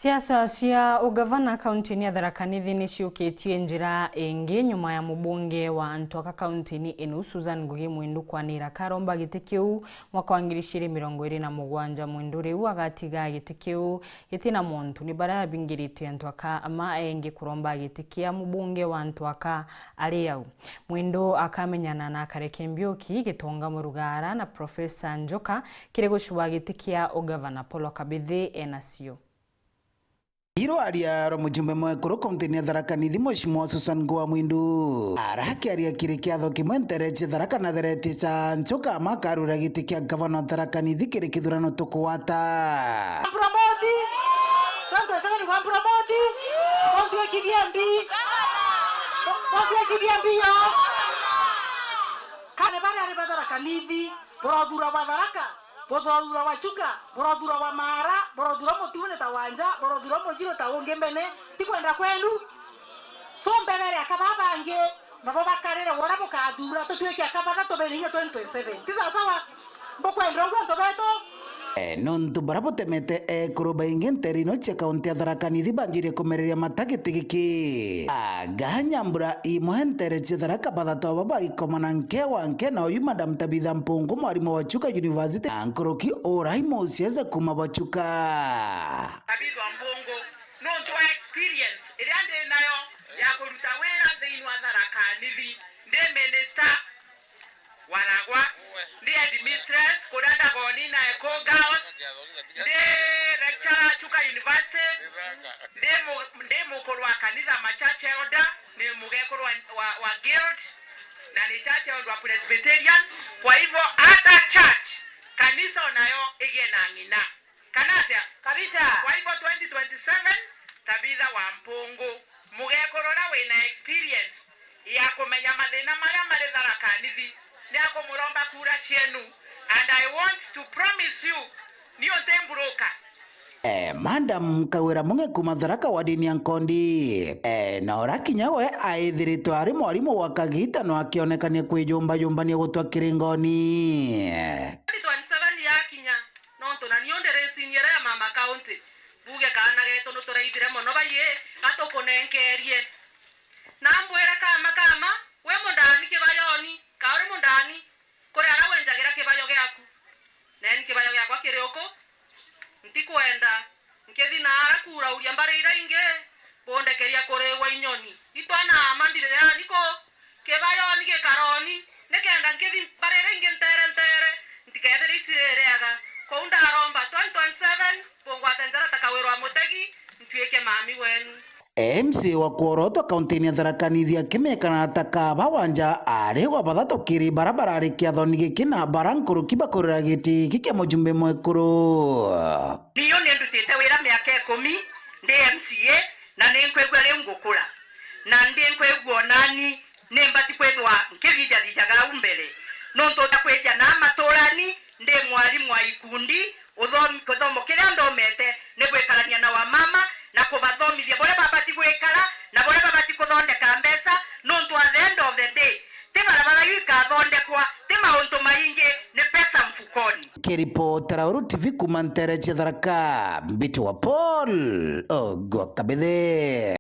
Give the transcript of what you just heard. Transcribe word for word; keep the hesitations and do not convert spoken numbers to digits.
Siasa cia ugavana kaunti-ini ya Tharaka Nithi ni ciukitie njira ingi nyuma ya mubunge wa Antuaka kaunti-ini inu, Susan Ngugi Mwindu, kwanira karomba giti kiu mwaka wa ngiri igiri mirongo iri na mugwanja. Mwindu riu agatiga giti kiu giti na muntu ni baria abingirite Antuaka ama engi kuromba giti kia mubunge wa Antuaka ari au. Mwindu akamenyana na Kareke Mbiuki, Gitonga Murugara na Professor Njoka kiri gucua giti kia ugavana. Paul Kabithi enacio. Irwaria rwa mujumbe mwekuru kaunti-ini ya Tharaka Nithi, Mheshimiwa Susan Ngugi wa Mwindu, arakiaria kiri kiatho kimwe ntere cia Tharaka na Thereti cha Nchuka, ama akarwira giti kia gavana wa Tharaka Nithi kiri kithurano tukugwata. Promote! Twenty twenty-seven kwa promote! Promote kibia mbi! Promote kibia mbi yo! Kane baria ari ba Tharaka Nithi, burothura bwa Tharaka, burothura bwa Chuka, burothura bwa Maara, burothura mutune ta wanja, burothura mujiro ta ungi mbene, ti kwenda kwenu. So mbegere aka babangi, nabo bakarire wora bukathura, tutwike aka batha tubere inya twenty twenty-seven. Ti sawa sawa? Mbukwenda uguo antu betu? Eh, nontu bara butemete ekuru baingi ntere ino cia kaunti ya Tharaka Nithi banjirie kumereria mata giti giki. Aga nyambura imwe ntere cia Tharaka, bathatu aba bagikomana nke wa nke, na uyu Madam Tabitha Mpungu, mwarimu wa Chuka University, na nkuruki urai musiasa kuma bwa Chuka. Tabitha Mpungu, nontu wa experience iria ndi nayo ya kuruta wira thiini wa Tharaka Nithi, ndi minister waragwa, ndi headmistress kuria Ndagoni na Eco Girls, ndi lecturer Chuka University, ndi mu-, ndi mukuru wa kanitha ma church elder, ni mugekuru wa, wa, wa guild, na ni church elder wa Presbyterian. Kwa hivyo hata church, kanisa onayo igie na ng'ina. Kana atia? Kabisa. Kwa hivyo twenty twenty-seven, Tabitha wa Mpungu, mugekuru uria wina experience ya kumenya mathina maria mari Tharaka Nithi, ni akumuromba kura cienu, and I want to promise you, ni untimburuka. Eh, Madam Kawira Munge kuma Tharaka wadini ya Nkondi. Eh, na ura kinya we aithiritwe ari mwarimu wa kagita, no akionekania kwijumbayumbania gutwa kiringoni. Twenty twenty-seven yakinya, nontu na niu ndi racing iria ya Mama County. Mbuge kaana getu nuturaithire mono, baiye, gatukunenkerie. Na mbwire kama, kama, wi mundani kibayoni, ka uri mundani, kuri aria wenjagira kibayo giaku. Neni kibayo giakwa kiri uku, ntikwenda. Nkithi na ara kuurauria mbari iria ingi, bundekeria kuriwa inyoni. Itwana ama ndiririani ku, kibayoni gikaroni, nikenda nkithi mbari iria ingi ntere ntere, ntikethire iciririaga. Kou ndaromba twenty twenty-seven, bungwate njara ta Kawira wa Mutegi, ntuike mami wenu. M C A wa kworotwa kaunti-ini ya Tharaka Nithi akimekana ta kaba wanja ari wa bathatu kiri bara barari kiathoni giki na bara nkuruki bakurira giti giki kia mujumbe mwekuru. Niyo ni ndutite wira miaka ikumi ndi M C A, na ni nkwigua riu ngukura, na ndi nkwigua onani ni mbati kwithwa nkithithatithaga au mbere, nontu uta kwija na maturani ndi mwarimu wa ikundi, uthomi, kithomo kiria nthomete ni gwikarania na wamama na kubathomithia buria babati gwikara na buria babati kuthondeka mbeca, nontu at the end of the day, ti barabara yu ikathondekwa, ti mauntu maingi, ni pesa mfukoni. Kiripotera Uru T V kuma ntere cia Tharaka, mbitwa Paul Ogwa Kabithe.